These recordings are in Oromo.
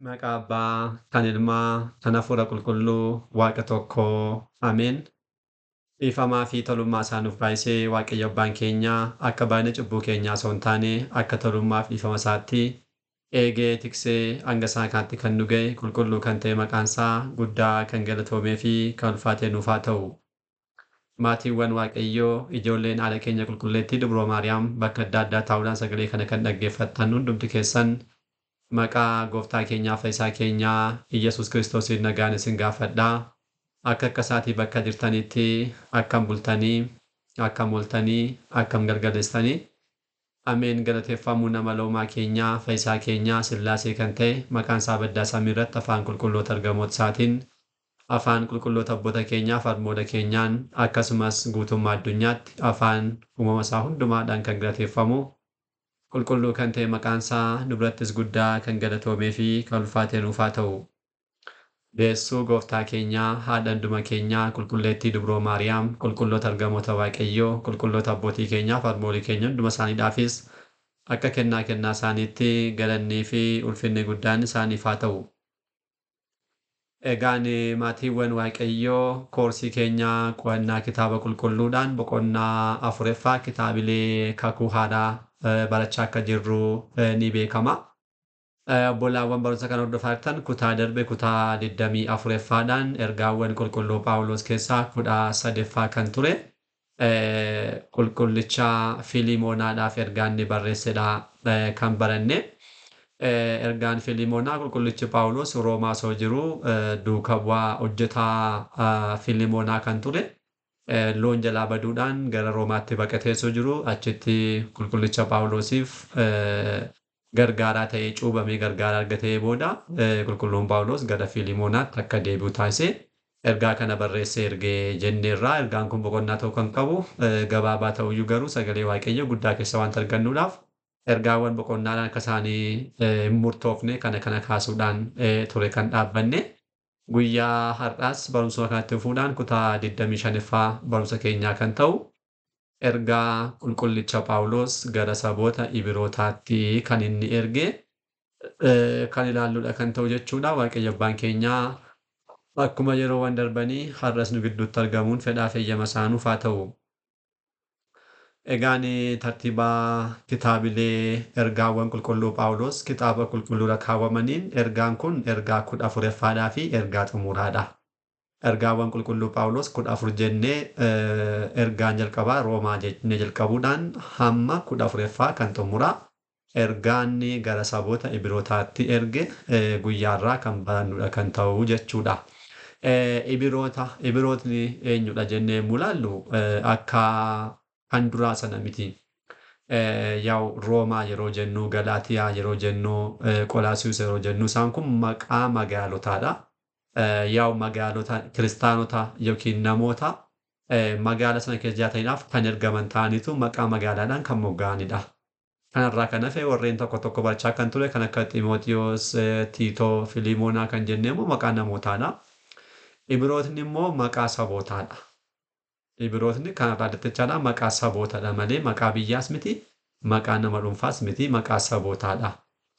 Maqaa Abbaa, kan Ilmaa, kan Hafuura Qulqulluu, Waaqa tokkoo. Ameen. Dhiifamaa fi tolummaa isaa nuuf baay'isee Waaqayyo Abbaan keenya akka baay'ina cubbuu keenyaa osoo hin taane akka tolummaa fi dhiifama isaatti eegee tiksee hanga isaa kanatti kan nu ga'e qulqulluu kan ta'e maqaan isaa guddaa kan galatoomee fi kan ulfaatee nuuf haa ta'u. Maatiiwwan Waaqayyoo ijoolleen haadha keenya qulqulleettii Dubroo Maariyaam bakka adda addaa taa'uudhaan sagalee kana kan dhaggeeffattan hundumti keessan maqaa gooftaa keenyaa fayyisaa keenyaa Iyyasuus Kiristoosiin nagaan isin gaafadhaa. Akka akka isaatii bakka jirtanitti akkam bultanii, akkam ooltanii, akkam gargaleessanii. Ameen galateeffamuu nama loomaa keenyaa fayyisaa keenyaa Sillaasee kan ta'e maqaan isaa baddaa samii irratti afaan qulqulloota ergamoota isaatiin afaan qulqulloota abboota keenyaa harmoota keenyaan akkasumas guutummaa addunyaatti afaan uumama isaa hundumaadhaan kan galateeffamu qulqulluu kan ta'e maqaan isaa nu birattis guddaa kan galatoomee fi kan ulfaatee nuuf haa ta'u. Deessuu gooftaa keenyaa haadha hunduma keenyaa qulqulleettii dubroo Maariyaam qulqulloota ergamoota Waaqayyoo qulqulloota abbootii keenyaa fi harmoolii keenya hunduma isaaniidhaafis akka kennaa kennaa isaaniitti galannii fi ulfinni guddaan isaaniif haa ta'u. Egaan maatiiwwan Waaqayyoo koorsii keenyaa qo'annaa kitaaba qulqulluudhaan boqonnaa afuraffaa kitaabilee kakuu haaraa barachaa akka jirru ni beekama. Obbolaawwan barumsa kana hordofaa jirtan kutaa darbe kutaa 24ffaadhaan ergaawwan qulqulluu Phaawulos keessaa 13ffaa kan ture qulqullicha Filimoonaadhaaf ergaa inni barreessedha kan baranne. Ergaan Filimoonaa qulqullichi Phaawulos Roomaa osoo jiru duuka bu'aa hojjetaa Filimoonaa kan ture. Loon jalaa baduudhaan gara Roomaatti baqatee osoo jiru achitti qulqullicha Phaawulosiif gargaaraa ta'ee cuubamee gargaaraa argatee booda qulqulluun Phaawulos gara Filimoonaatti akka deebi'u taasise ergaa kana barreessee ergee jenneerraa. Ergaan kun boqonnaa tokko kan qabu gabaabaa ta'uyyuu garuu sagalee Waaqayyoo guddaa keessa waanta argannuudhaaf ergaawwan boqonnaadhaan akka isaanii hin murtoofne kana kana kaasuudhaan ture kan dhaabbanne. Guyyaa har'aas barumsuma kanatti fufuudhaan kutaa 25ffaa barumsa keenyaa kan ta'u ergaa qulqullicha Phaawulos gara saboota Ibrootaatti kan inni erge kan ilaalludha kan ta'u jechuudha. Waaqayyo Abbaan keenyaa akkuma yeroowwan darbanii har'as nu gidduutti argamuun fedhaa fi eeyyama isaa nuuf haa ta'u. Egaan tartiibaa kitaabilee ergaawwan qulqulluu Phaawulos kitaaba qulqulluurra kaawwamaniin ergaan kun ergaa 14ffaadhaa fi ergaa xumuraadha. Ergaawwan qulqulluu Phaawulos 14 jennee ergaan jalqabaa Roomaa jennee jalqabuudhaan hamma 14ffaa kan xumuraa ergaan gara saboota Ibrootaatti erge guyyaarraa kan barannudha kan ta'u jechuudha. Ibroota Ibrootni eenyudha jennee yommuu ilaallu akka kan duraa sana miti. Yaa'u Roomaa yeroo jennu, Galaatiyaa yeroo jennu, Qolaasius yeroo jennu isaan kun maqaa magaalotaadha. Yaa'u magaalota kiristaanota yookiin namoota magaala sana keessa jiraataniidhaaf kan ergaman ta'aniitu maqaa magaalaadhaan kan mogga'anidha. Kanarraa kan hafe warreen tokko tokko barachaa kan ture kan akka Ximootiyoos, Tiitoo, Filiimoonaa kan jennee immoo maqaa namootaadha. Ibrootni immoo maqaa sabootaadha. Ibrootni kanarraa addatti jechaadha maqaa sabootaadha malee maqaa biyyaas miti, maqaa nama dhuunfaas miti, maqaa sabootaadha.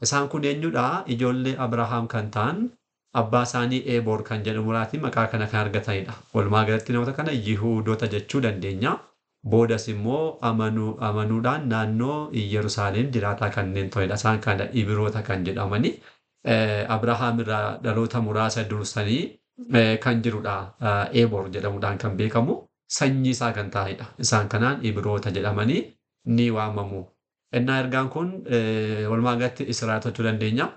Isaan kun eenyudha? Ijoollee Abrahaam kan ta'an abbaa isaanii Eeboor kan jedhamuraatii maqaa kana kan argatanidha. Walumaa galatti namoota kana Yihuudoota jechuu dandeenya. Boodas immoo amanuudhaan naannoo Iyyerusaalem jiraataa kanneen turanidha. Isaan kana Ibroota kan jedhamani. Abrahaam irraa dhaloota muraasa dursanii kan jirudha. Eeboor jedhamuudhaan kan beekamu sanyii isaa kan ta'anidha. Isaan kanaan Ibroota jedhamanii ni waamamu. Innaa ergaan kun walumaa galatti Israa'el jechuu dandeenya.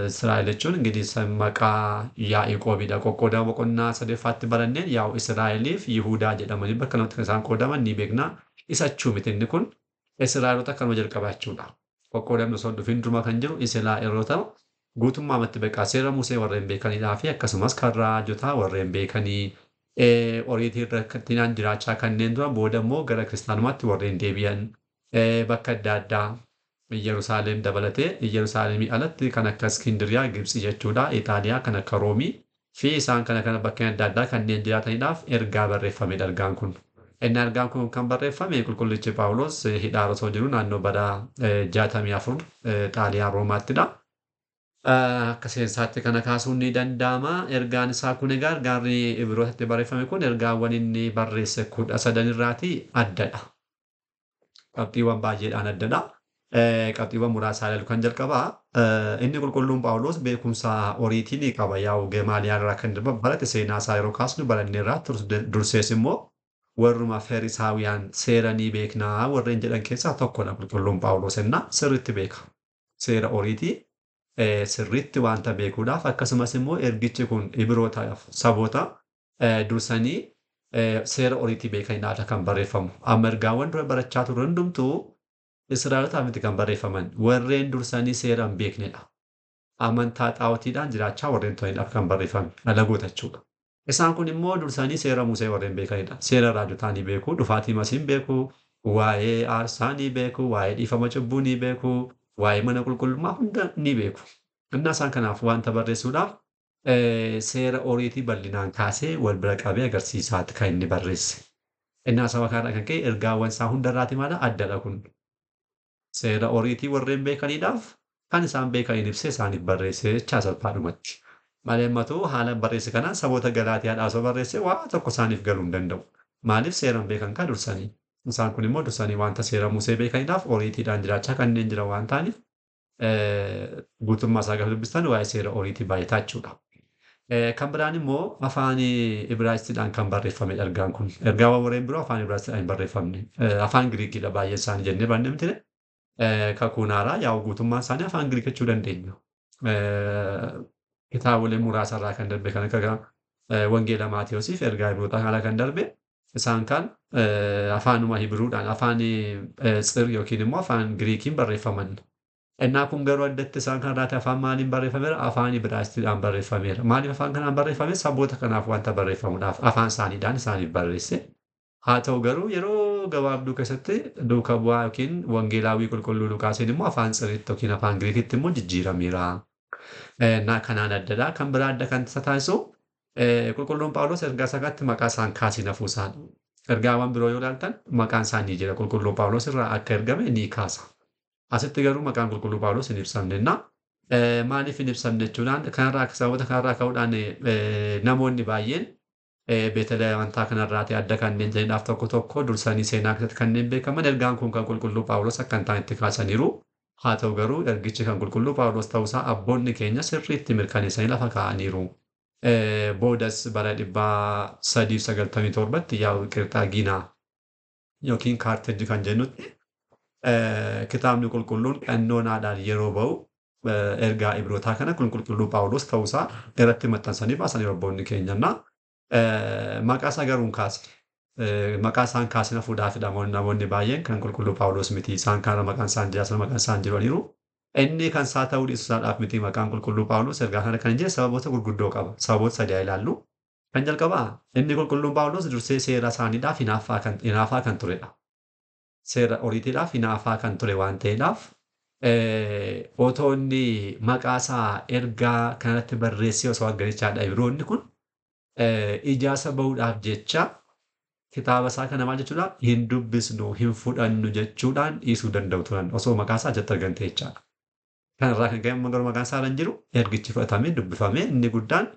Israa'el jechuun ingilis maqaa Yaaqoobiidha. Qoqqoodama boqonnaa sadeffaatti baranneen yaa'u Israa'eliif Yihuudaa jedhamanii bakka lamatti kan isaan qoodaman ni beekna. Isa achuu miti inni kun Israa'eloota kanuma jalqabaa jechuudha. Qoqqoodamni osoo hin dhufin duruma kan jiru Israa'eloota guutummaa amatti beekaa seera Musee warreen beekanidhaa fi akkasumas kan raajotaa warreen beekanii oriitii irratti jiraachaa kanneen turan booda immoo gara kiristaanummaatti warreen deebi'an bakka adda addaa Yerusaalem dabalatee Yerusaalemii alatti kan akka Iskindiriyaa Gibxi jechuudha Itaaliyaa kan akka Roomii fi isaan kana kana bakkeen adda addaa kanneen jiraataniidhaaf ergaa barreeffamedha ergaan kun. Inni ergaan kun kan barreeffame qulqullichi Phaawulos hidhaa osoo jiru naannoo bara 64 Xaaliyaa Roomaattidha. Akka seensaatti kana kaasuun ni danda'ama. Ergaan isaa kun egaa ergaan Ibrootatti barreeffame kun ergaawwan inni barreesse 13 irraatii addadha. Qabxiiwwan baay'eedhaan addadha. Qabxiiwwan muraasa ilaalu kan jalqabaa inni qulqulluun Phaawulos beekumsa oriitii ni qaba. Yaa'u Gemaaliyaa irraa kan barate seenaa isaa yeroo kaasnu baranneerraa dursees immoo warruma Farisaawiyaan seera ni beeknaa warreen jedhan keessaa tokkodha qulqulluun Phaawulos innaa sirriitti beeka. Seera oriitii sirriitti wanta beekuudhaaf akkasumas immoo ergichi kun Ibrootaaf saboota dursanii seera oriitii beekaniidhaaf kan barreeffamu. Amma ergaawwan dura barachaa turan hundumtuu Israa'elotaaf miti kan barreeffaman warreen dursanii seera hin beeknedha. Amantaa xaa'ootiidhaan jiraachaa warreen turanidhaaf kan barreeffame alagoota jechuudha. Isaan kun immoo dursanii seera Musee warreen beekanidha. Seera raajotaa ni beeku, dhufaatii Masiin beeku, waa'ee aarsaa ni beeku, waa'ee dhiifama cubbuu ni beeku, waa'ee mana qulqullummaa hunda ni beeku. Innaa isaan kanaaf wanta barreessuudhaaf seera oriitii bal'inaan kaasee wal bira qabee agarsiisaatti kan inni barreesse. Innaa saba kanarraa kan ka'e ergaawwan isaa hundarraati maala addadha kun. Seera oriitii warreen beekaniidhaaf kan isaan beekaniin ibsee isaaniif barreesse jechaa salphaadhumatti. Malee ammatu haala barreesse kanaan saboota Galaatiyaadhaa osoo barreesse waa tokko isaaniif galuu hin danda'u. Maaliif seera hin beekan kaa dursanii. Isaan kun immoo dursanii wanta seera Musee beekaniidhaaf oriitiidhaan jiraachaa kanneen jiran waan ta'aniif guutummaa isaa gaafa dubbistan waa'ee seera oriitii baay'ataa jechuudha. Kan biraan immoo afaan Ibraayisxiidhaan kan barreeffamedha ergaan kun. Ergaawwan warreen biroo afaan Ibraayisxiidhaan hin barreeffamne. Afaan Giriikiidha baay'een isaanii jennee baannee miti. Kakuun haaraa yaa'u guutummaan isaanii afaan Giriik jechuu dandeenya. Kitaabolee muraasa irraa kan darbe kan akka Wangeela Maatewosiif ergaa Ibrootaa kana kan darbe isaan kan afaanuma Hibiruudhaan afaan Tsir yookiin immoo afaan Giriikiin barreeffaman. Innaa kun garuu addatti isaan kanarraati afaan maaliin barreeffameera? Afaan Ibraayisxiidhaan barreeffameera. Maaliif afaan kanaan barreeffame? Saboota kanaaf wanta barreeffamuudhaaf afaan isaaniidhaan isaaniif barreesse. Haa ta'u garuu yeroo gabaabduu keessatti duuka bu'aa yookiin wangeelaawwii qulqulluu Luqaasiin immoo afaan Tsiritti yookiin afaan Giriikitti immoo jijjiirameera. Innaa kanaan addadha. Kan biraa adda kan isa taasisu qulqulluun Phaawulos ergaa isaa kanatti maqaa isaan kaasee hafuu isaadha. Ergaawwan biroo yoo ilaaltan maqaan isaa ni jira. Qulqulluun Phaawulos irraa akka ergame ni kaasa. Asitti garuu maqaan qulqulluu Phaawulos hin ibsamne. Innaa maaliif hin ibsamne jechuudhaan kanarraa sababoota kanarraa ka'uudhaan namoonni baay'een beetala amantaa kanarraati adda kanneen jedhaniidhaaf tokko tokko dursanii seenaa keessatti kanneen beekaman ergaan kun kan qulqulluu Phaawulos akka hin taanetti kaasaniiru. Haa ta'u garuu ergichi kan qulqulluu Phaawulos ta'uusaa abboonni keenya sirriitti mirkaneessanii lafa kaa'aniiru. Boodas bara 397tti yaa'u Qirxaagiinaa yookiin Kaarteji kan jennutti kitaabni qulqulluun qannoonaadhaan yeroo ba'u ergaa Ibrootaa kana kun qulqulluu Phaawulos ta'uusaa irratti maxxansanii baasanii abboonni keenya. Maqaa isaa garuu hin kaasne. Maqaa isaan kaasina fuudhaafidha namoonni baay'een kan qulqulluu Phaawulos miti. Isaan kana maqaan isaan jira, sana maqaan isaan jiraniiru. Inni kan isaa ta'uu dhiisuu isaadhaaf miti maqaan qulqulluu Phaawulos ergaa kana kan jire sababoota gurguddoo qaba. Sababoota sadii ilaallu. Kan jalqabaa inni qulqulluun Phaawulos dursee seera isaaniidhaaf hinaafaa kan turedha. Seera oriitiidhaaf hinaafaa kan ture waan ta'eedhaaf otoo inni maqaa isaa ergaa kanatti barreessee osoo arganichaadha Ibroonni kun ijaasa bahuudhaaf jecha kitaaba isaa kana maal jechuudha hin dubbisnu hin fudhannu jechuudhaan dhiisuu danda'u turan osoo maqaa isaa achitti argan ta'e jechaadha. Kanarraa kan ka'e amma garuu maqaan isaa irra hin jiru ergichi fudhatamee dubbifamee inni guddaan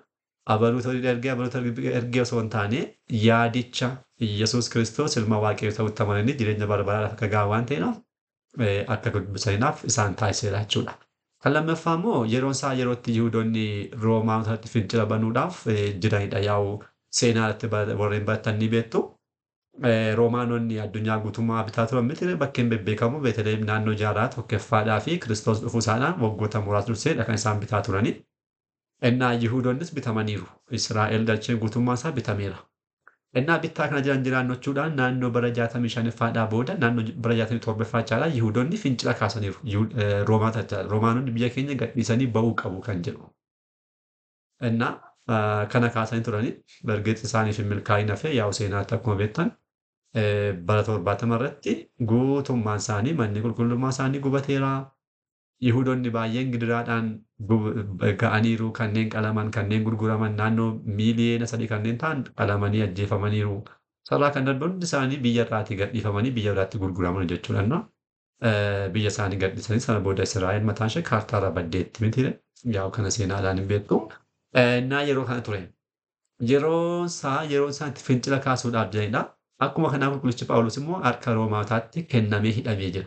abaluuta ergee abaluuta ergee osoo hin taane yaadicha Iyyasuus Kiristoos ilma Waaqayyoo ta'utti amananii jireenya bara baraadhaaf akka gahaa waan ta'eef akka dubbisaniidhaaf isaan taasiseera jechuudha. Kan lammaffaa immoo yeroon isaa yerootti Yihuudoonni Roomaanotatti fincila banuudhaaf jiranidha. Yaa'u seenaa irratti warreen baratan ni beektu. Roomaanonni addunyaa guutummaa bitaa turan miti bakkeen bebbeekamu Beeteleem naannoo jaarraa tokkoffaadhaa fi Kiristoos dhufuu isaadhaan waggoota muraasa durseedha kan isaan bitaa turani. Innaa Yihuudoonnis bitamaniiru. Israa'el dacheen guutummaa isaa bitameera. Innaa bittaa kana jiran jiraannochuudhaan naannoo bara 65ffaadhaa booda naannoo bara 67ffaa caalaa Yihuudoonni fincila kaasaniiru. Roomaanonni biyya keenya gadhiisanii ba'uu qabu kan jedhu. Innaa kana kaasanii turani bargeetsi isaaniif hin milkaa'in hafee yaa'u seenaatti akkuma beektan bara 70 irratti guutummaan isaanii manni qulqullummaa isaanii gubateera. Yihuudoonni baay'een gidiraadhaan ga'aniiru kanneen qalaman kanneen gurguraman naannoo 3 miiliyoona kanneen ta'an qalamanii ajjeefamaniiru. Sarara kan darbe hundi isaanii biyya irraatii gadhiifamanii biyya biraatti gurguraman jechuudha. Biyya isaanii gadhiisanii sana booda Israa'el mataan ishee kaartaarra baddeetti miti. Yaa'u kana seenaadhaan hin beektu. Innaa yeroo kana ture. Yeroo isaan itti fincila kaasuudhaaf jiranidha. Akkuma kanaa qulqullichi Phaawulos immoo harka Roomaataatti kennamee hidhamee jira.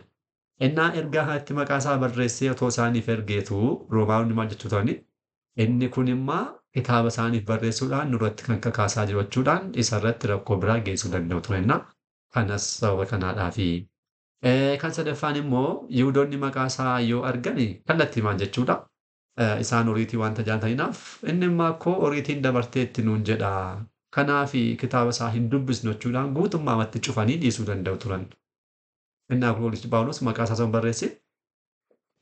Innaa ergaa kanatti maqaa isaa barreessee otoo isaaniif ergeetu Roomaanonni maal jechuu turani? Inni kun immoo kitaaba isaaniif barreessuudhaan nurratti kan kakaasaa jiru jechuudhaan isarratti rakkoo biraa geessuu danda'u ture. Innaa kanas sababa kanaadhaafi. Kan sadaffaan immoo Yihudoonni maqaa isaa yoo argan kallattii maal jechuudha? Isaan oriitii wanta jaallataniif inni immoo akkoo oriitiin dabarteetti nuun jedha. Kanaaf kitaaba isaa hin dubbisnu jechuudhaan guutummaatti cufanii dhiisuu danda'u turan. Innaa qulqullichi Phaawulos maqaa isaa san barreesse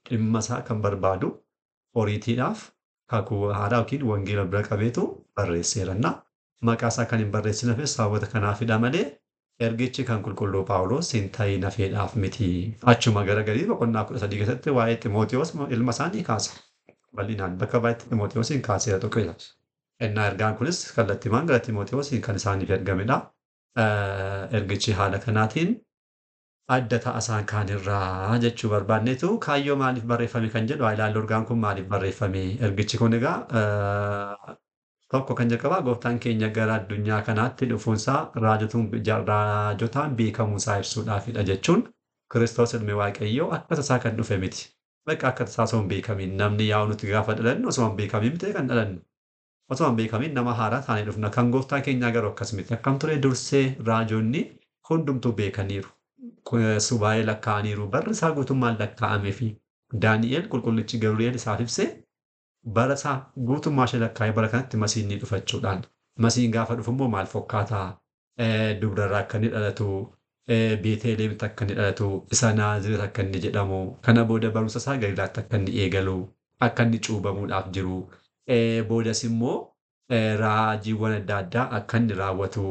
dhimma isaa kan barbaadu oriitiidhaaf kakuu haaraa yookiin wangeela bira qabeetu barreesseera. Maqaa isaa kan hin barreessin hafes sababoota kanaafidha malee ergichi kan qulqulluu Phaawulos hin ta'in hafeedhaaf miti. Achuma gara galii boqonnaa 13 keessatti waa'ee Ximootiyoos ilma isaa ni kaasa. Bal'inaan bakka baay'eetti Ximootiyoosiin kaaseera tuqeera. Innaa ergaan kunis kallattiimaan gara Ximootiyoosiin kan isaaniif ergamedha. Ergichi haala kanaatiin adda ta'a isaan kaanirraa jechuu barbaanneetu kaayyoo maaliif barreeffame kan jedhu haa ilaallu. Ergaan kun maaliif barreeffame? Ergichi kun egaa tokko kan jalqabaa gooftaan keenya gara addunyaa kanaatti dhufuunsaa raajotaan beekamuusaa ibsuudhaafidha jechuun Kiristoos ilmi Waaqayyoo akka tasaa kan dhufe miti. Bakka akka tasaa osoo hin beekamiin namni yaa'u nuti gaafa dhalannu osoo hin beekamiin miti kan dhalannu. Osoo hin beekamiin nama haaraa taanee dhufna. Kan gooftaa keenyaa garuu akkas miti. Akkam ture dursee raajonni hundumtuu beekaniiru. Subaa'ee lakkaa'aniiru. Barri isaa guutummaan lakkaa'amee fi Daani'el qulqullichi Gabri'eel isaaf ibsee bara isaa guutummaa ishee lakkaa'ee bara kanatti masiin ni dhufachuudhaan. Masiin gaafa dhufu immoo maal fakkaataa? Dubrarraa akka inni dhalatu, Beeteleemitti akka inni dhalatu, isa Naazireet akka inni jedhamu, kana booda barumsa isaa Galiilaatti akka inni eegalu, akka inni cuubamuudhaaf jiru, boodas immoo raajiiwwan adda addaa akka inni raawwatu,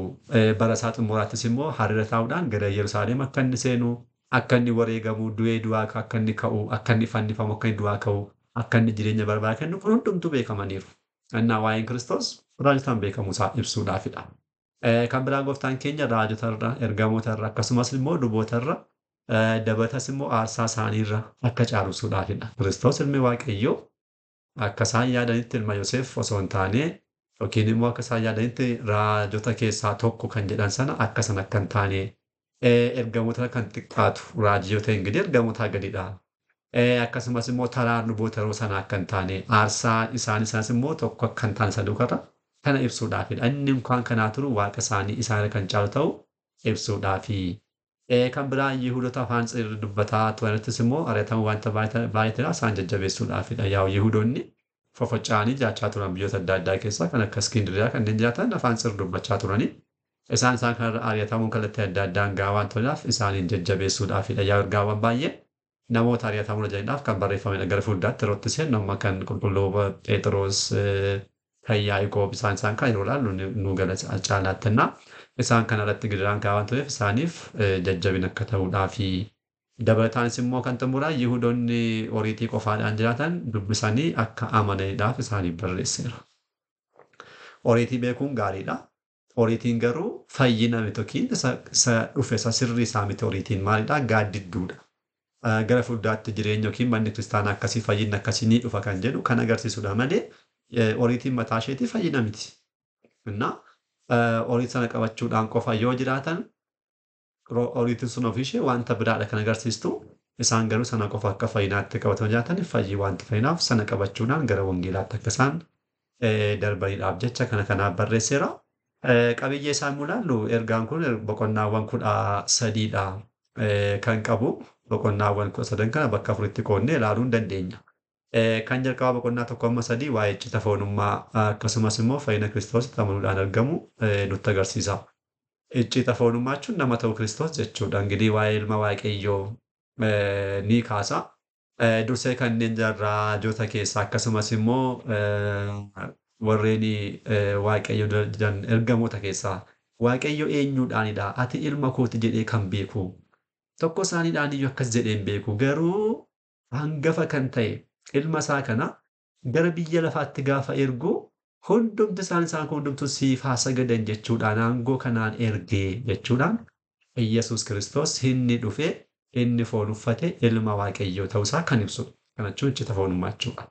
bara isaa xumuraattis immoo hariira taa'uudhaan gara Yerusaalem akka inni seenu, akka inni wareegamu, du'ee du'aa akka inni ka'u, akka inni fannifamu, akka inni du'aa ka'u, akka inni jireenya bara kennu kun hundumtuu beekamaniiru. Innaa waa'een Kiristoos raajotaan beekamuusaa ibsuudhaafidha. Kan biraa gooftaan keenya raajotarra, ergamootarra akkasumas immoo lubootarra dabalatas immoo aarsaa isaaniirra akka caalusuudhaafidha. Kiristoos ilmi Waaqayyoo akka isaan yaadanitti ilma Yoseef osoo hin taane yookiin immoo akka isaan yaadanitti raajota keessaa tokko kan jedhan sana akka sana akka hin taane ergamoota kan xiqqaatu raajii yoo ta'e ingirii ergamootaa gadidha. Akkasumas immoo taraan luboota yeroo sana akka hin taane aarsaa isaanis immoo tokko akka hin taane isa duukarra kana ibsuudhaafidha. Inni unkaan kanaa turu waaqa isaanii isaanirra kan caalu ta'u ibsuudhaafi. Kan biraa Yihudoota afaan sirrii dubbataa turanittis immoo ari'atamuu wanta baay'eetidha isaan jajjabeessuudhaafidha. Yaa'u Yihudoonni fofoca'anii jiraachaa turan biyyoota adda addaa keessaa kan akka Iskindiriyaa kanneen jiraatan afaan sirrii dubbachaa turanii. Isaan kanarra ari'atamuun kallattii adda addaan gahaa waan turaniif isaaniin jajjabeessuudhaafidha. Yaa'u ergaawwan baay'ee namoota ari'atamuu jiraniidhaaf kan barreeffamedha. Gara fuulduraatti yerootti seennu amma kan qulqulluu Phexros kan Yaaqoob isaan kan yeroo ilaallu nu gala caalaatti. Isaan kanarratti gidiraan gahaa waan tureef isaaniif jajjabina akka ta'uudhaafi. Dabalataanis immoo kan xumuraa Yihudoonni oriitii qofaadhaan jiraatan dubbisanii akka amananiidhaaf isaaniif barreesseera. Oriitii beekuun gaariidha. Oriitiin garuu fayyina miti yookiin isa dhufe isa sirrii isaa miti oriitiin maalidhaa? Gaaddidduudha. Gara fuulduraatti jireenya yookiin manni kiristaanaa akkasii fayyinni akkasii ni dhufa kan jedhu kan agarsiisudha malee oriitiin mataa isheetii fayyina miti. Innaa oriitii sana qabachuudhaan qofa yoo jiraatan oriitiin sun ofiishee wanta biraadha kan agarsiistu. Isaan garuu sana qofa akka fayyinaatti qabatanii jiraatan fayyii wanta fayyinaaf sana qabachuudhaan gara wangeelaatti akka isaan darbaniidhaaf jecha kana kanaaf barreesseera. Qabiyyee isaa immoo ilaallu ergaan kun boqonnaawwan 13dha kan qabu. Boqonnaawwan 13 kana bakka afuritti qoodnee ilaaluu hin dandeenya. Kan jalqabaa boqonnaa 1 amma 3 waa'ee iccita foonummaa akkasumas immoo fayyina Kiristoositti amanuudhaan argamu nutti agarsiisa. Iccita foonummaa jechuun nama ta'uu Kiristoos jechuudha. Ingirii waa'ee ilma Waaqayyoo ni kaasa. Dursee kanneen jiran raajota keessaa akkasumas immoo warreen Waaqayyo jiran ergamoota keessaa Waaqayyo eenyuudhaanidha? Ati ilma kooti jedhee kan beeku. Tokko isaaniidhaan iyyuu akkas jedhee hin beeku. Garuu hangafa kan ta'e ilma isaa kana gara biyya lafaatti gaafa ergu hundumti isaan hundumtuu siif haa sagadan jechuudhaan aangoo kanaan ergee jechuudhaan Iyyasuus Kiristoos inni dhufe Inni foon uffate ilma Waaqayyoo ta'uusaa kan ibsudha. Kana jechuun iccita foonummaa jechuudha.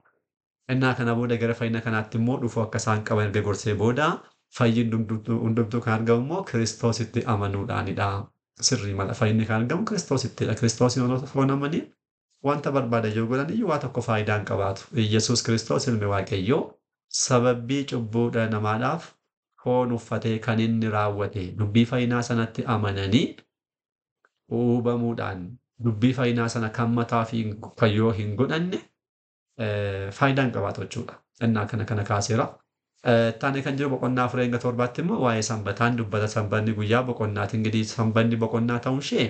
Innaa kana booda gara fayyina kanaatti immoo dhufuu akka isaan qaban erga gorsee booda fayyinni hundumtuu kan argamu immoo Kiristoositti amanuudhaanidha. Sirrii mala fayyinni kan argamu Kiristoosittidha. Kiristoosiin foon amanii wanta barbaadan yoo godhan iyyuu waa tokko faayidaa hin qabaatu. Yesuus Kiristoos ilmi Waaqayyoo sababii cubbuu dhala namaadhaaf foon uffatee kan inni raawwate dubbii fayyinaa sanatti amananii hubamuudhaan dubbii fayyinaa sana kan mataa fi fayyoo hin godhanne faayidaa hin qabaatu jechuudha. Innaa kana kaaseera. Taane kan jiru boqonnaa 4 hanga 7tti immoo waa'ee sanbataan dubbata. Sanbanni guyyaa boqonnaati. Ingidihi sanbanni boqonnaa ta'uun ishee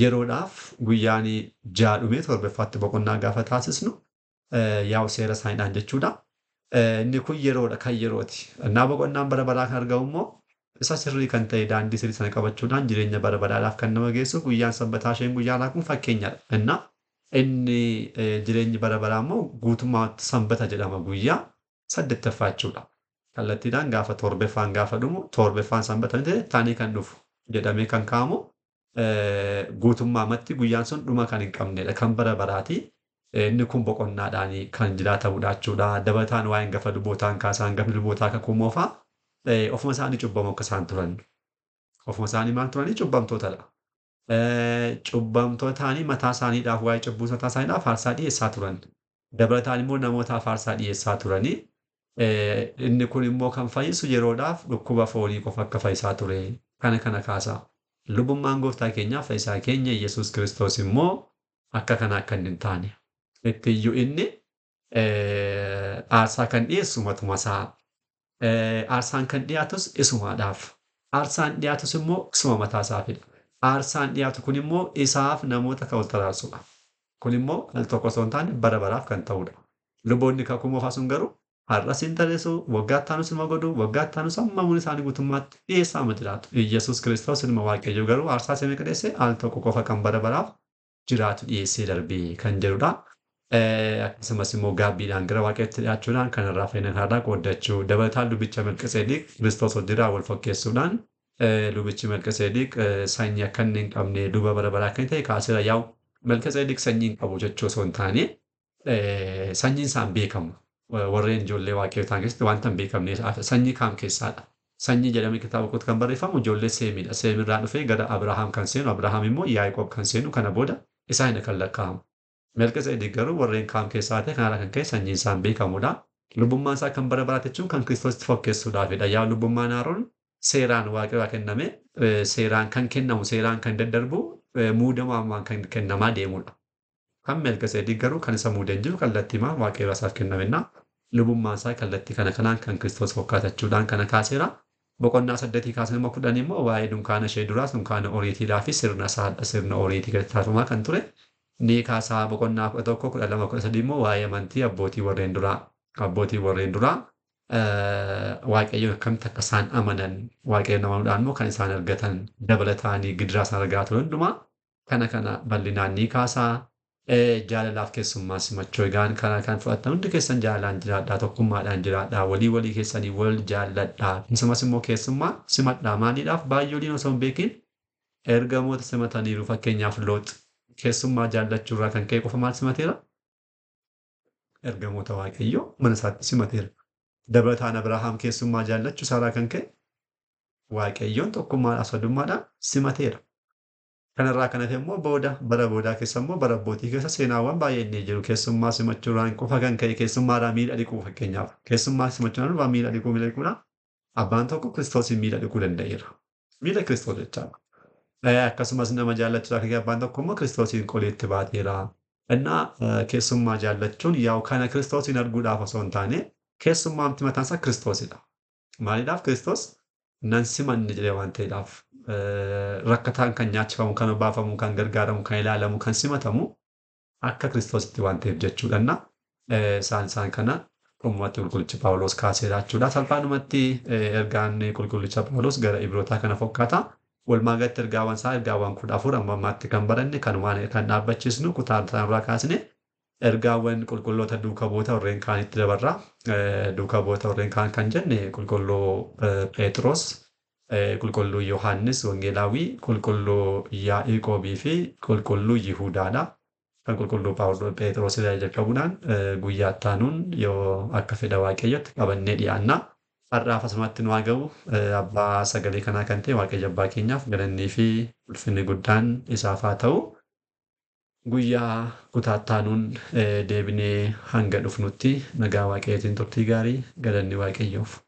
yeroodhaaf guyyaan 6 dhumee 7ffaatti boqonnaa gaafa taasisnu yaa'u seera isaaniidhaan jechuudha. Inni kun yeroodha kan yerooti. Innaa boqonnaan bara baraa kan argamu immoo isa sirrii kan ta'e daandii sirrii sana qabachuudhaan jireenya bara baraadhaaf kan nama geessu guyyaan sanbataa isheen guyyaa kun fakkeenyadha. Innaa inni jireenyi bara baraa immoo guutummaatti sanbata jedhama guyyaa 8ffaa jechuudha. Kallattiidhaan gaafa 7ffaan gaafa dhumu 7ffaan sanbata ta'e taanii kan dhufu jedhamee kan kaa'amu guutummaamatti guyyaan sun dhuma kan hin qabnedha kan bara baraati. Inni kun boqonnaadhaan kan jiraatamudha jechuudha. Dabalataan waa'ee hangafa lubootaan kaasaa hangafni lubootaa kakuu moofaa ofuma isaanii cubbamoo akka isaan turan. Ofuma isaanii maal turanii cubbamtootadha. Cubbamtoota ta'anii mataa isaaniidhaaf waa'ee cubbuu mataa isaaniidhaaf aarsaa dhiyeessaa turan. Dabalataan immoo namootaaf aarsaa dhiyeessaa turanii. Inni kun immoo kan fayyisu yeroodhaaf dhukkuba foonii qofa akka fayyisaa ture. Kana kaasaa. Lubummaan gooftaa keenyaa fayyisaa keenya Yesuus Kiristoos immoo akka kana akka inni hin taane. Itti iyyuu inni aarsaa kan dhiyeessu matuma isaa. Aarsaan kan dhiyaatus isumaadhaaf. Aarsaan dhiyaatus immoo isuma mataa isaafidha. Aarsaan dhiyaatu kun immoo isaaf namoota kan wal taraarsudha. Kun immoo al tokko osoo hin taane bara baraaf kan ta'udha. Luboonni kakuu moofaa sun garuu har'as hin tareessu, waggaa itti aanus ilma godhu, waggaa itti aanus hamma umurii isaanii guutummaatti dhiyeessaa amma jiraatu. Yesuus Kiristoos ilma Waaqayyoo garuu aarsaa isa meeqa dhiyeesse? Al tokko qofa kan bara baraaf jiraatu dhiyeessee darbee kan jedhudha. Akkasumas immoo gaabbiidhaan gara Waaqayyootti dhiyaachuudhaan kanarraa fayyina kanarraa qooddachuu dabalataan lubicha Malkiseedeq Kiristoos wajjin wal fakkeessuudhaan lubichi Malkiseedeq sanyii akka inni hin qabne luba bara baraa akka inni ta'e kaaseera. Yaa'u Malkiseedeq sanyii hin qabu jechuu osoo hin taane sanyiin isaa hin beekamu. Warreen ijoollee Waaqayyoo ta'an keessatti wanta hin beekamne sanyii kaam keessaadha. Sanyii jedhamee kitaaba qulqulluutti kan barreeffamu ijoollee Seemidha. Seemirraa dhufee gara Abrahaam kan seenu, Abrahaam immoo Yaaqoob kan seenu kana booda isaanidha kan lakkaa'amu. Malkiseedeq garuu warreen kaam keessaa ta'e kanarraa kan ka'e sanyiin isaa hin beekamudha. Lubummaan isaa kan bara baraatti jechuun kan Kiristoositti fakkeessuudhaafidha. Yaa lubummaan Aaroon seeraan Waaqayyoon kenname, seeraan kan kennamu, seeraan kan daddarbu, muudamaan kan kennamaa deemudha. Kan Malkiseedeq garuu kan isa muudeen jiru kallattiimaa Waaqayyoon isaaf kennamenna. Lubummaan isaa kallattii kana kanaan kan Kiristoos fakkaatachuudhaan kana kaaseera. Boqonnaa 8 kaasanii immoo 10 immoo waa'ee dunkaana ishee duraas dunkaana oriitiidhaa fi sirna isaa sirna oriitii keessatti taasifamaa kan ture. Ni kaasaa boqonnaa 11, 12, 13 immoo waa'ee amantii abbootii warreen duraa. Abbootii warreen duraa Waaqayyoon akkamitti akka isaan amanan Waaqayyoon amanuudhaan immoo kan isaan argatan dabalataanii gidiraa isaan argaa turan hundumaa kana bal'inaan ni kaasaa. Jaalalaaf keessummaa simachuu egaan kana kan fudhattan hundi keessan jaalalaan jiraadhaa, tokkummaadhaan jiraadhaa, walii walii keessanii wal jaalladhaa. Akkasumas immoo keessummaa simadhaa. Maaliidhaaf baay'ee waliin osoo hin beekin ergamoota simataniiru. Fakkeenyaaf Loox keessummaa jaallachuurraa kan ka'e qofa maal simateera? Ergamoota Waaqayyoo mana isaatti simateera. Dabalataan Abrahaam keessummaa jaallachuu isaarraa kan ka'e Waaqayyoon tokkummaadhaaf sadummaadhaan simateera. Kanarraa kan hafe immoo booda bara boodaa keessa immoo bara abbootii keessa seenaawwan baay'een ni jiru. Keessummaa simachuudhaan qofa kan ka'e keessummaadhaan miila dhiquu fakkeenyaaf. Keessummaa simachuudhaan miila dhiquu miila dhiquudhaan abbaan tokko Kiristoosiin miila dhiquu danda'eera. Miila Kiristoos jechaadha. Akkasumas nama jaallachuudhaan kan ka'e abbaan tokko immoo Kiristoosiin qoleetti baateera. Innaa keessummaa jaallachuun yaa'u kana Kiristoosiin arguudhaaf osoo hin taane keessummaamti mataan isaa Kiristoosidha. Maaliidhaaf Kiristoos nan simanne jedhee waan ta'eedhaaf rakkataan kan nyaachifamu, kan obaafamu, kan gargaaramu, kan ilaalamu, kan simatamu akka Kiristoositti waan ta'eef jechuudha. Isaan kana dhumatti qulqullichi Phaawulos kaaseera jechuudha. Salphaadhumatti ergaan qulqullicha Phaawulos gara Ibrootaa kana fakkaata. Walumaa galatti ergaawwan isaa ergaawwan 14 amma ammaatti kan baranne kanumaan kan dhaabbachiisnu kutaa irraa kaasne ergaawwan qulqulloota duuka bu'oota warreen kaanitti dabarra. Duuka bu'oota warreen kaan kan jenne qulqulluu Phexros, Qulqulluu Yohaannis Wangeelaawii, Qulqulluu Yaaqoobii fi Qulqulluu Yihuudaadha. Kan Qulqulluu Phaawulos Phexros irraa jalqabuudhaan guyyaa itti aanuun yoo akka fedha Waaqayyootti qabannee dhiyaanna. Har'aaf asumatti nu haa ga'u. Abbaa sagalee kanaa kan ta'e Waaqayyo abbaa keenyaaf galannii fi ulfinni guddaan isaaf haa ta'u. Guyyaa kutaa itti aanuun deebinee hanga dhufnutti nagaa Waaqayyootiin turtii gaarii, galanni Waaqayyoof.